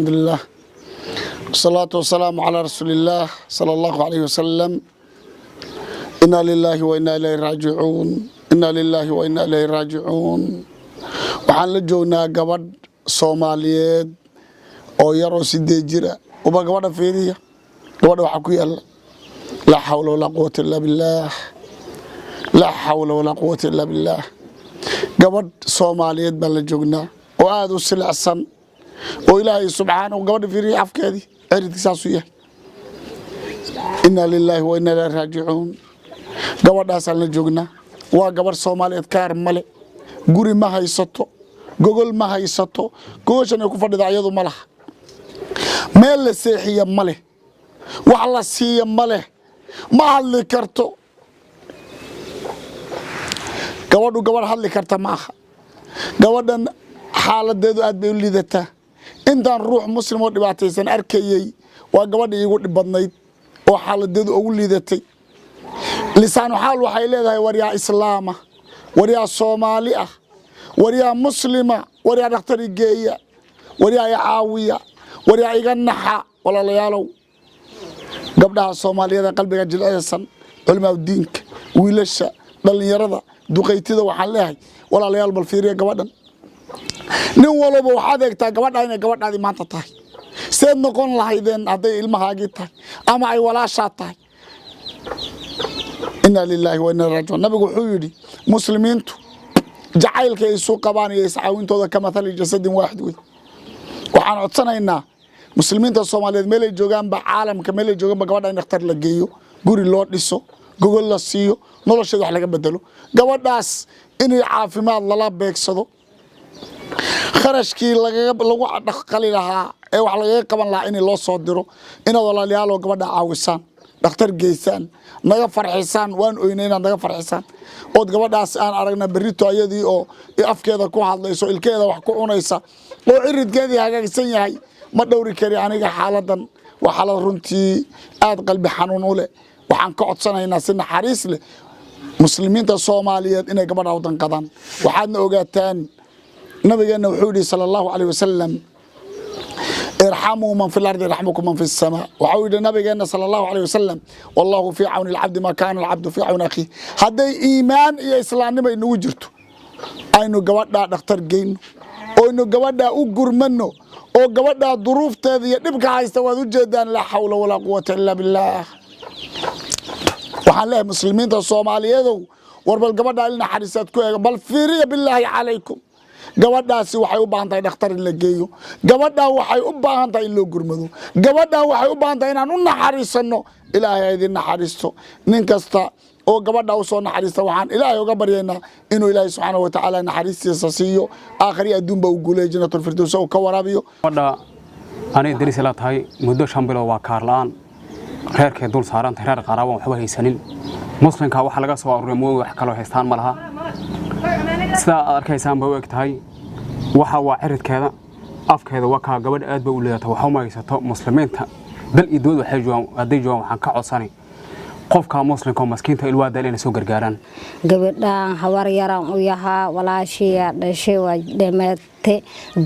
Alxamdulilah, wasalaatu wasalaamu calaa rasuuliillaah sala allahu alayh wasalam. Inaa lilaahi wa inaa ilayhi raajicuun, inaa lilaahi wa inaa ilayhi raajicuun. Waxaan la joognaa gabadh Soomaaliyeed oo yaroo 8 jira. Uba gabadha fiiriya, gabadha waxaa ku yaala, laa xawla walaa quwata illaa billaah, laa xawla walaa quwata illaa billaah. Gabadh Soomaaliyeed baan la joognaa oo aada u silicsan oo Ilaahay subxaanahu. Gabadha fiiriya, afkeedii ciridkii saasuu yahay. Inaa lilaahi wa inaa ilayhi raajicuun. Gabadhaasaan la joognaa, waa gabadh Soomaaliyeed. Kaar male, guri ma haysato, gogol ma haysato. Gogoshan ay ku fadhida iyadu ma laha, meel la seexiya ma leh, wax la siiya ma leh, ma hadli karto gabadhu. Gabadh hadli karta ma aha. Gabadhan xaaladeedu aad bay u liidataa. Intaan ruux Muslim oo dhibaataysan arkayey, waa gabadha iigu dhib badnayd oo xaaladeedu ugu liidatay. Lisaanu xaal waxay leedahay: waryaa Islaama, waryaa Soomaali ah, waryaa Muslima, waryaa dhakhtari geeya, waryaa i caawiya, waryaa iga naxa. Walaalayaalow, gabdhaha Soomaaliyeed ee qalbiga jilceysan, culimaa diinka, wiilasha, dhallinyarada, duqaytida, waxaan leeyahay: walaalayaal, bal fiiriya gabadhan. Nin walba waxaad eegtaa gabadha inay gabadhaadii maanta tahay. Seed noqon lahaydeen hadday ilmahaagii tahay ama ay walaashaa tahay? Inaa lilaahi wa inaa raajicuun. Nabigu wuxuu yidhi: muslimiintu jacaylka ay isu qabaan iyo iscaawintooda ka mathali jasadin waaxid wey. Waxaan codsanaynaa muslimiinta Soomaaliyeed meelay joogaanba, caalamka meelay joogaanba, gabadha in dhakhtar la geeyo, guri loo dhiso, gogol la siiyo, nolosheeda wax laga bedelo, gabadhaas inay caafimaad lala beegsado, kharashkii lagu dhaqali lahaa ee wax lagaga qaban lahaa in loo soo diro. Inaad walaaliyaaloo gabadha caawisaan, dhakhtar geysaan, naga farxisaan. Waan oynay, inaad naga farxisaan ood gabadhaas aan aragna berrito ayadii oo afkeeda ku hadlayso, ilkeeda wax ku cunaysa oo ciridkeedii hagaagsan yahay. Ma dhowri kari aniga xaaladan. Waa xaalad runtii aad qalbi xanuun u leh. Waxaan ka codsanaynaa si naxariis leh muslimiinta Soomaaliyeed inay gabadha u danqadaan. Waxaadna ogaataan, nabigeenna wuxuu yidhi sala allahu caleyh wasalam: irxamuu man fi lardi yarxamukum man fi samaa. Waxau yidhi nabigeenna sala allahu caleyh wasalam: wallahu fii cawni alcabdi ma kaana alcabdu fii cawni akhiih. Hadday iimaan iyo islaamnimo inagu jirto, aynu gabadhaa dhakhtar geyno, oynu gabadhaa u gurmano, oo gabadhaa duruufteeda iyo dhibka haysta waad u jeedaan. Laa xawla walaa quwata illaa billaah. Waxaan leeyahay muslimiinta Soomaaliyeedow, war bal gabadhaa il naxariisaad ku eega, bal fiiriya, bilaahi calaykum. Gabadhaasi waxay u baahan tahay dhakhtar in la geeyo. Gabadhaa waxay u baahan tahay in loo gurmado. Gabadhaa waxay u baahan tahay inaan u naxariisanno. Ilaahay ha idin naxariisto. Nin kasta oo gabadha u soo naxariista, waxaan Ilaahay uga baryaynaa inuu Ilaahay subxaana wa tacaala naxariistiisa siiyo, aakhri adduunba uu guuleeyo, Jannatulfirdows uu ka waraabiyo. Gabadha aniga daris la tahay muddo 5 bilood waa kaar la'aan, reerkay dul saarantay, reer qaraaban waxba haysanin. Muslimka waxa laga soo aruuray mooy, wax kaloo haystaan ma laha. Sidaa aad arkaysaan bay u eg tahay. Waxa waa ciridkeeda, afkeeda waa kaa. Gabadh aad bay u liidata, waxba ma haysato. Muslimiinta dal iyo dibad waxay joogaan, hadday joogaan, waxaan ka codsanay qofka muslimka oo maskiinta ilwaada inay soo gargaaraan. Gabadhaan hawar yaraan u yahaa, walaashiyaa dhashay, waa dhimatay.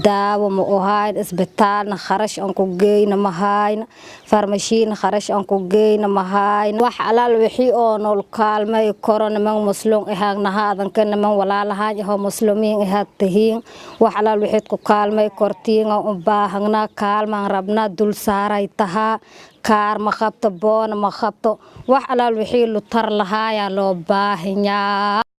Daawo ma u hayn, isbitaalna kharash aan ku geyna ma hayna, farmashiina kharash aan ku geyna ma hayna. Wax alaal wixii oo nool kaalmay koro, niman muslim ihaagnaha, adanka niman walaalahaan yaho, muslimiin ihaad tihiin, wax alaal wixiid ku kaalmay kortiinga u baahangnaa, kaalmaan rabnaa. Dul saaray tahaa, kaar ma qabto, boona ma qabto. Wax alaal wixii lu tar lahaayaa loo baahanyaa.